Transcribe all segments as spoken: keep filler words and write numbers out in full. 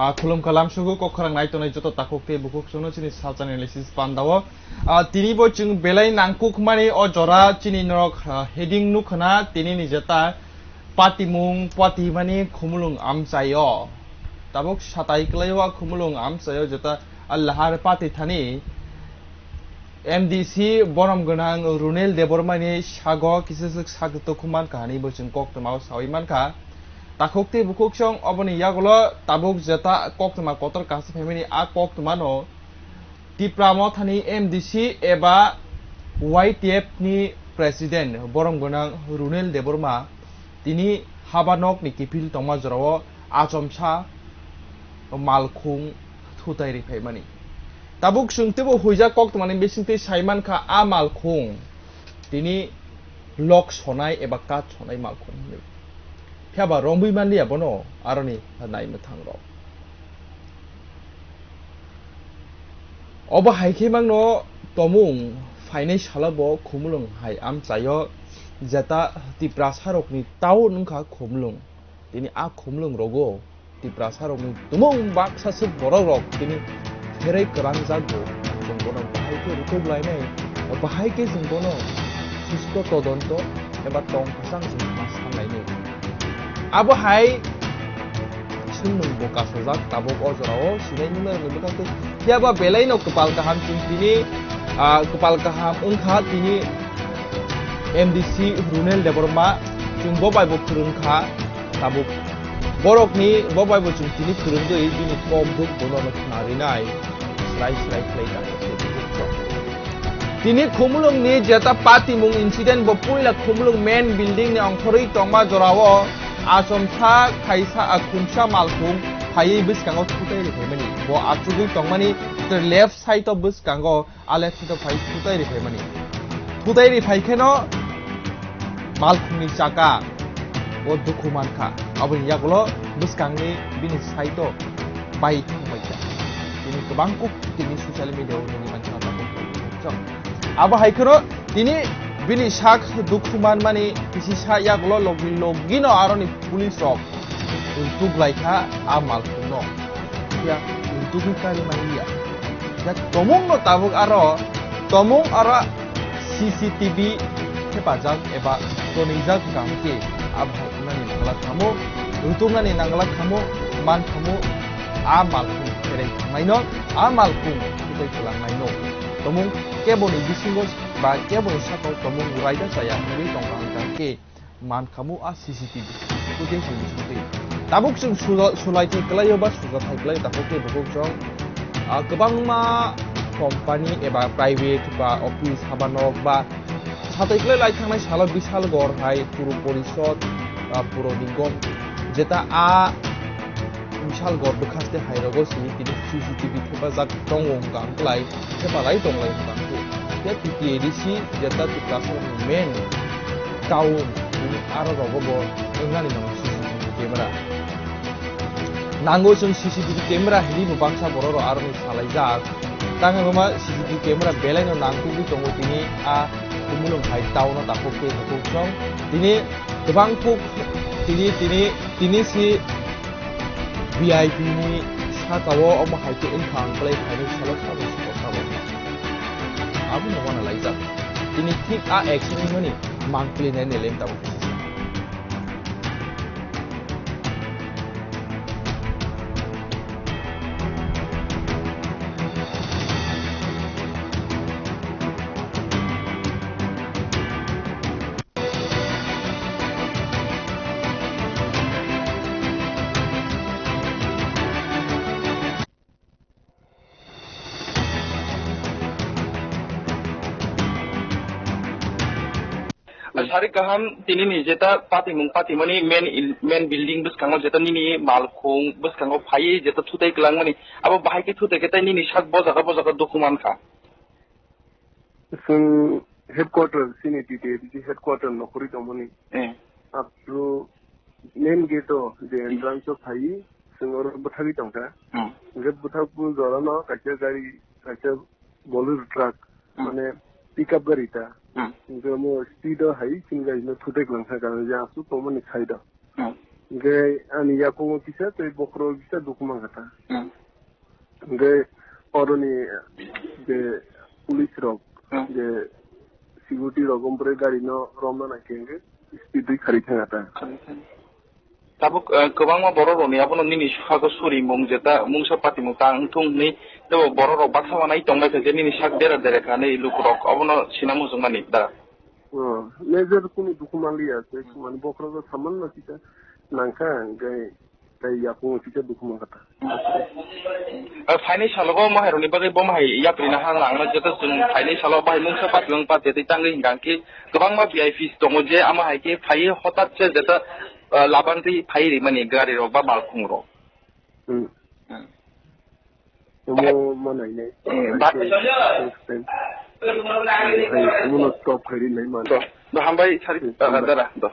Ah, khulumkha lamsugo kok khorang nai tongnai joto takhuk tei bukhuk chwngno chini salsa analysis pandao. Ah, tini bo chwng belai nangkukmani o jora chini norok, ah, heading nukhwna tini ni jeta patimung patimani khumulung amchaio. Tabuk satai kwlaio a khumulung amchaio jeta a lahar pati thani M D C borom gwnang Runel Debbarmani sago kisa swk sak tukhuman kahani bo chwng koktwmao sawi mankha. Takhuk tei bukhuk chwng oboni yagulo tabuk jeta koktwma kotor kahasa phaimani a koktwmano Tipra Mothani M D C eba Y T F ni President borom gwnang Runel Debbarma tini haba nokni kiphil tongma jorao achomsa malkhung thutai riphaimani. Tabuk chwng teibo huijak koktwmani bisingtwi saimankha a malkhung tini lok sonai eba kat sonai malkhung hinwi. Phiya ba romwi manliya bono aroni naimwthangrok. Obo hai khe mangno tomung phainai salo bo khumulwng hai amchaio jeta Tiprasarokni town wngkha khumulwng. Tini a khumulwng rogo Tiprasarokni tumung baksa swk borok rok tini pherei kwrang jago. Chwng bono bahai khe rutuk lainai, bahai khe chwng bono susto todonto eba tong kwchang chwng ma sanlainai. Abo hai chwng nwng bo kasojak tabuk o jorao sinai nung nang nung bwkha tei phiya ba belai no kwpal kaham chwng tini, ah, kwpal kaham wngkha tini M D C Runel Debbarma chwng bo bai bo kwrwng kha tabuk borokni bo bai bo chwng tini kwrwngwi bini kom duk bono no khna rinai. Srai srai khlai ta. Tini Khumulwngni jeta patimung incident bo puila Khumulwng main building ni ongkhorwi tongma jorao achomsa khaisa a khumsa malkhung phaiwi bwskango thutai riphaimani. Bo achugwi tongmani left side o bwskango a left side o phai thutai riphaimani. Thutai riphai kheno malkhungni chaka o dukhu mankha. Aboni yagulo bwskangni bini side o bai thangbaikha. Tini kwbang kuk tini social media o nugwi mankha tabuk. Abo hai kheno tini bini sak dukhu manmani kisi sa yagulo logi logi no aroni police rok tuklaikha a malkhungno. Ya, tugwi kari manya. Ya, tomungno tabuk aro, tomung aro C C T V thepajak eba tonijak hwnkha hwnkhe, a bhai wngnani nangla khamu, rutuknani nangla khamu, man khamu, a malkhung pherei thangnaino, a malkhung thutai kwlangnaino. Tomung keboni bisingo ba keboni sakao tomung raida chaya wngwi tongkha hwnkha hwnkhe, man khamu a C C T V footage ni bisingtwi. Tabuk chwng sulo-, sulai thai kwlaio ba suja thai kwlaio takhuk tei bukhuk chwng, ah, kwbangma company eba private ba office haba nok ba satai kwlai lai thangnai salo Bishalgarh hai Puro Porishod, ah, Puro Nigom jeta a Bishalgarh bwkhaste hai rogo si tini C C T V thepajak tongo hwnkha hwnkhe lai thepalai tonglai hwnkha hwnkhe. Tei T T A D C jeta Tiprasarokni main town tini aro rogo bo wngnani nango C C T V camera. Nango chwng C C T V camera hinwi bo baksa borok rok aroni salaijak. Tangwi buma C C T V camera belai no nangkukgwi tongo tini a Khumulwng hai town o takhuk tei bukhuk song. Tini kwbang kuk tini, tini, tini si V I P ni saka o omo hai khe wngkha ang kwlai phainai salo sabo sabo sabo. Abo no wana laijak. Tini thik a action wngmani mang kwlai nai nai le tabuk. Sari kaham tini ni jeta patimung patimani main il-, main building bwskango jeta nini malkhung bwskango phaiwi jeta thutai kwlangmani abo bahai khe thutai khe tei nini sak bojaga bojaga dukhu mankha. Chwng headquarter, chini T T A D C headquarter nokhorwi tongmani. Eh. After main gate o je entrance o phaiwi, chwng oro bwthagwi tongkha. Hmm. Hwnkhe bwthakpu jorano kaisa gari, kaisa Bolero truck, Hmm. Mane pickup gari ta. Hmm. Hwnkhe omo speed o hai chini gari no thutai kwlangkha, karon je aswk tongmani side o. Hmm. Hingke ani yakungo kisa tei bokhoro kisa dukhu mankha ta. Hmm. Hingke oroni je police rok, Hmm. je security rok omproi gari no romna nai khe hingke speed ri khari thang ta. Khari thang. Tabuk, eh, kwbangma borok rokni abono nini sago surimung jeta mungsa patimung ta wngthung hwnwi tebo borok rok baksa manai tongbai kha je nini sak dera dera kha hwnwi lukurok obono sina muchungmani da. Oh, major kunu dukhu manliya se, Hmm. mani bokhorok samanno kisa nangkha, hingke tei yakungo kisa dukhu mankha ta. Ah, phainai salogo mahairokni bagwi bo mahai yapri na hang langno jeta chwng phainai salo bahai mungsa patimung pa tei tangwi hingkha hwnkhe kwbangma V I Ps tongo je ama hai khe phaiwi hotat se jeta, ah, labangtwi phaiwi rimani gari rok ba malkhung rok. Hmm. Hmm. Omo ma nainai. Eh, ba- Next time. Hai, omono stop khairi nai man. Do, do, hambai sari, Hmm, ah, hambai. Dara, do.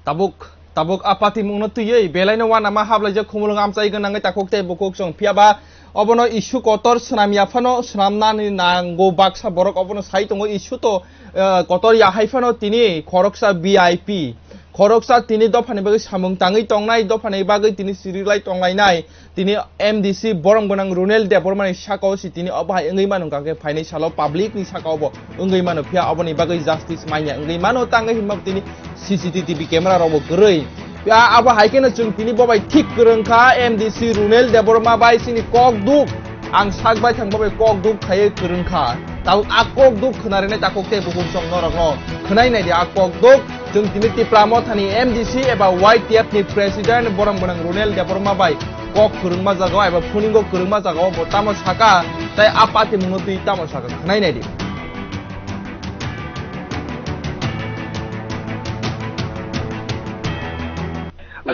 Tabuk, tabuk a patimungno twiwi belaino uanama hablaijak khumulwng amchai gwnangwi takhuk tei bukhuk chwng. Phiya ba obono issue kotor swnam ya phano swnamnani nango, baksa borok obono sai tongo issue to, eh, kotor ya hai phano tini khoroksa V I P, khoroksa tini dophani bagwi samung tangwi tongnai, dophani bagwi tini sirilai tonglainai. Tini M D C borom gwnang Runel Debbarmani saka o si tini obo hai wngwi mano, hwnkha khe phainai salo public ni saka o bo wngwi mano, phiya oboni bagwi justice manya wngwi mano, tangwi hinma tini C C T V camera rok bo kwrwi. Phiya abo hai kheno chwng tini bo bai thik kwrwng kha, M D C Runel Debbarma bai chini kok duk, ang sak bai thang bo bai kok duk khaiwi kwrwng kha. Tabuk a kok duk khwnarinai takhuk tei bukhuk chwng norokno khwnai naidi a kok duk. Chwng tini Tipra Mothani M D C eba Y T F ni President borom gwnang Runel Debbarma bai kok kwrwngma jagao eba phuningo kwrwngma jagao bo tamo saka, tei a patimungno twi tamo saka khwnai naidi.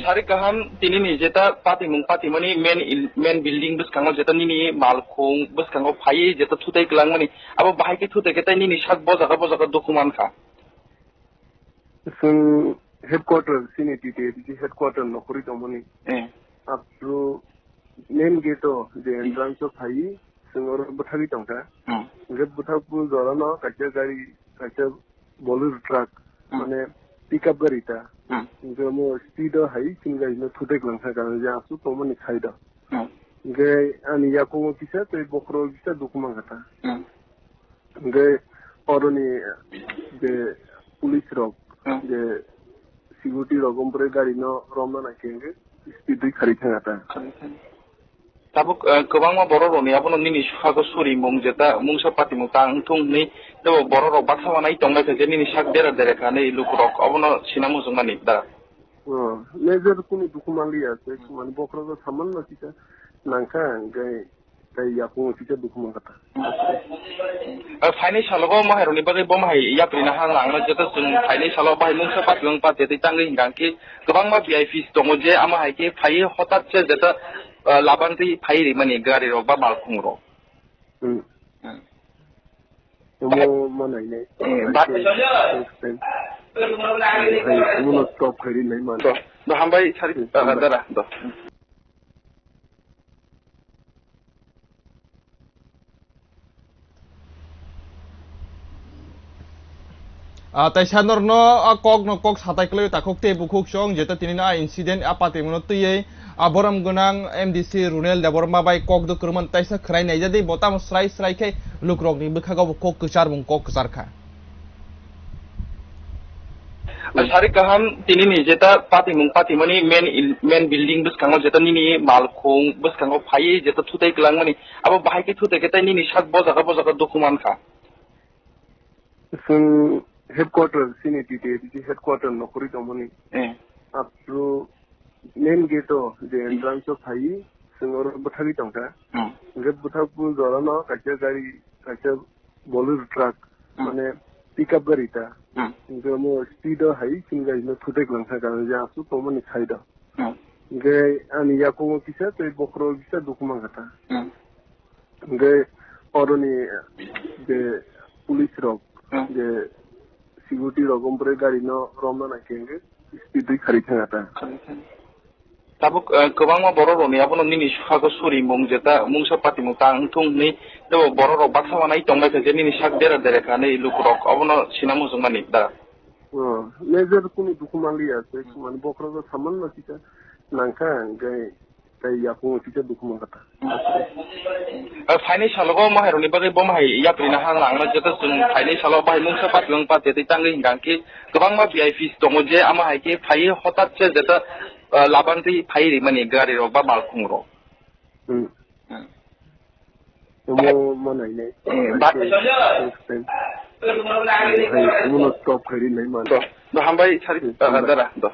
Sari kaham tini ni jeta patimung patimani main il-, main building bwskango jeta nini malkhung bwskango phaiwi jeta thutai kwlangmani abo bahai khe thutai khe tei nini sak bo jaga bo jaga dukhu mankha. Chwng headquarter chini T T A D C headquarter nokhorwi tongmani. Eh. After main gate o je entrance o phaiwi chwng oro bwthagwi tongkha. Hmm. Hwnkhe bwthakbu jorano kaisa gari, kaisa Bolero truck, Hmm. mane pickup gari ta. Hmm. Hwnkhe omo speed o hai chini gari no thutai kwlangkha, karon je aswk tongmani side o. Hmm. Hwnkhe ani yakungo kisa tei bokhoro kisa dukhu mankha ta. Hmm. Hwnkhe oroni je police rok, Hmm. je security rok omproi gari no romna nai khe hwnkhe speed ri khari thang ta. Khari thang. Tabuk, eh, kwbangma borok rokni abono nini sago surimung jeta mungsa patimung ta wngthung hwnwi tebo borok rok baksa manai tongbai kha je nini sak dera dera kha hwnwi lukurok obono sina muchungmani da. Oh, major kunu dukhu manliya se, Hmm. mani bokhorok samanno kisa nangkha, hwnkhe tei yakungo kisa dukhu mankha ta. Ah, phainai salogo mahairokni bagwi bo mahai yapri na hang langno jeta chwng phainai salo bahai mungsa patimung pa tei tangwi hingkha hwnkhe kwbangma V I Ps tongo je ama hai khe phaiwi hotat se jeta, ah, labangtwi phaiwi rimani gari rok ba malkhung rok. Hmm. Hmm. Omo ma nainai. Eh, ba- Next time. Hai, omono stop khairi nai man. Do, do, hambai sari, Hmm, ah, hambai. Dara, do. Ah, taisa norno, ah, kok no kok satai kwlwi takhuk tei bukhuk chwng, jeta tini no, ah, incident, ah, patimungno twiwi, ah, borom gwnang M D C Runel Debbarma bai kok duk kwrwngmani taisa khwnai naijadi, bo tamo srai srai khe lukrokni bwkhago bo kok kwchar mung kok kwchar kha. Sari kaham tini ni jeta patimung patimani main il-, main building bwskango jeta nini malkhung bwskango phaiwi jeta thutai kwlangmani abo bahai khe thutai khe tei nini sak bo jaga bo jaga dukhu mankha. Chwng headquarter chini T T A D C headquarter nokhorwi tongmani. Eh. After main gate o je entrance o phaiwi chwng oro bwthagwi tongkha. Hmm. Hwnkhe bwthakbu jorano kaisa gari, kaisa Bolero truck, Hmm. mane pickup gari ta. Hmm. Hwnkhe omo speed o hai chini gari no thutai kwlangkha, karon je aswk tongmani side o. Hmm. Hwnkhe ani yakungo kisa tei bokhoro kisa dukhu mankha ta. Hmm. Hwnkhe oroni je police rok, Hmm. je security rok omproi gari no romna nai khe hwnkhe speed ri khari thang ta. Khari thang. Tabuk, eh, kwbangma borok rokni abono nini sago surimung jeta mungsa patimung tang wngthung hwnwi tebo borok rok baksa manai tongbai kha je nini sak dera dera kha hwnwi lukurok obono sina muchungmani da. Oh, major kunu dukhu manliya se, mane bokhorok samanno kisa nangkha, hwnkhe tei yaphungo kisa dukhu mankha ta. Ah, phainai salogo mahairokni bagwi bo mahai yaprina ha nangna jeta chwng phainai salo bahai mungsa patimung pa tei tangwi hwnkha hwnkhe kwbangma V I Ps tongo je ama hai khe phaiwi hotat se jeta, ah, labang twi phaiwi rimani gari rok ba malkhung rok. Hmm. Hmm. Omo ma nainai. Hmm. Ba- Next time. Hai, omono stop khairi nai man. Do, do, hambai sari, Hmm, ah, hambai. Dara, do.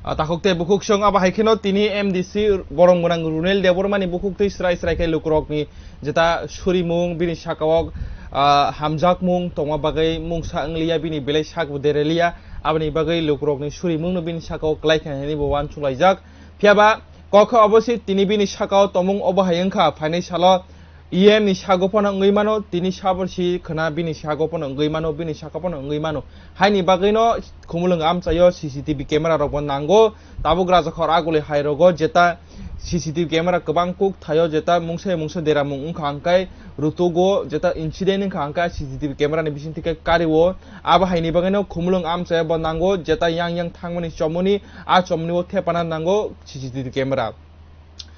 Ah, takhuk tei bukhuk song abo hai kheno tini M D C borom gwnang Runel Debbarmani bukhuk twi srai srai khe lukurokni jeta surimung bini sakao, ah, hamjakmung tongma bagwi mungsa wngliya bini belai sakbo dereliya. Aboni bagwi lukurokni surimungno bini sakao klai kha hwnwi bo uansukhlaijak. Phiya ba kok khe obosi tini bini sakao tongmung obo hai wngkha, phainai salo E M ni sago phano wngwi mano, tini saborsi khwna bini sago phano wngwi mano, bini saka phano wngwi mano. Haini bagwino Khumulwng amchaio C C T V camera rokbo nango, tabuk Rajakhor aguli hai rogo jeta C C T V camera kwbang kuk thaio, jeta mungsa mungsa deramung wngkha hwnkhe rutugo, jeta incident wngkha hwnkhe C C T V camera ni bisingtwi khe kario. Abo haini bagwino Khumulwng amchaio bo nango, jeta yang yang thangmani chomoni, a chomoni o thepana nango C C T V camera.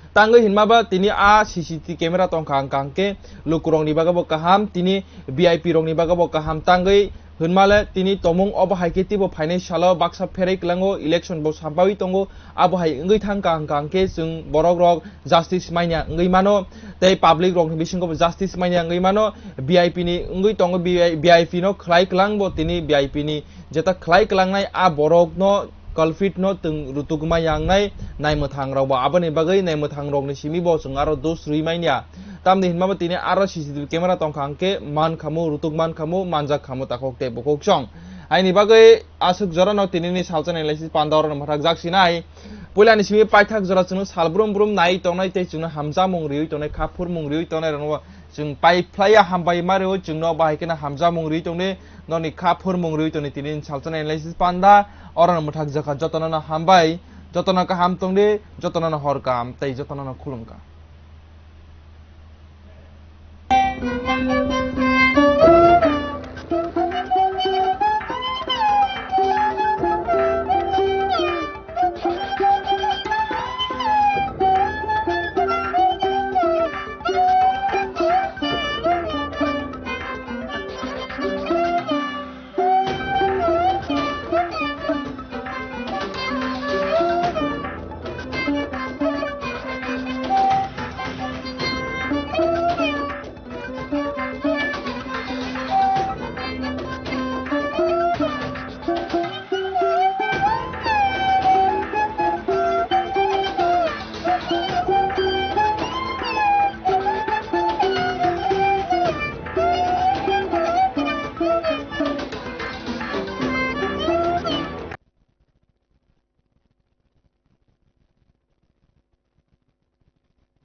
Tangwi hinma ba tini a C C T V camera tongkha hwnkha hwnkhe lukurokni bagwi bo kaham, tini V I P rokni bagwi bo kaham. Tangwi hinmale tini tomung obo hai khe teibo phainai salo baksa pherwi kwlango, election bo sampawi tongo, abo hai wngwi thangkha hwnkha hwnkhe chwng borok rok justice manya wngwi mano, tei public rokni bisingo bo justice manya wngwi mano, V I P ni wngwi tongo, V I P no khwlai kwlang bo tini V I P ni jeta khwlai kwlangnai a borokno culprit no twng rutugma yangnai naimwthang rok bo. Aboni bagwi naimwthang rokni simi bo chwng aro dos rwi manya. Tamni hinma bo tini aro C C T V camera tongkha hwnkhe man khamu, rutuk man khamu, manjak khamu takhuk tei bukhuk song. Aini bagwi aswk jorano tinini salsa analysis panda oro mwthakjak sinai. Puilani simi paithak jora chwngno sal brum brum nai tongnai tei chwngno hamjamung riwi tongnai, kha phurmung riwi tongnai rokno chwng pai phlaiya, hambai ma rw, chwngno bahai kheno hamjakmung rwi tongdi, nokni kha phurmung rwi tongdi, tini salsa analysis panda, orono mwthak jakha, jotono no hambai, jotono kaham tongdi, jotono no hor kaham, tei jotono no khulumkha.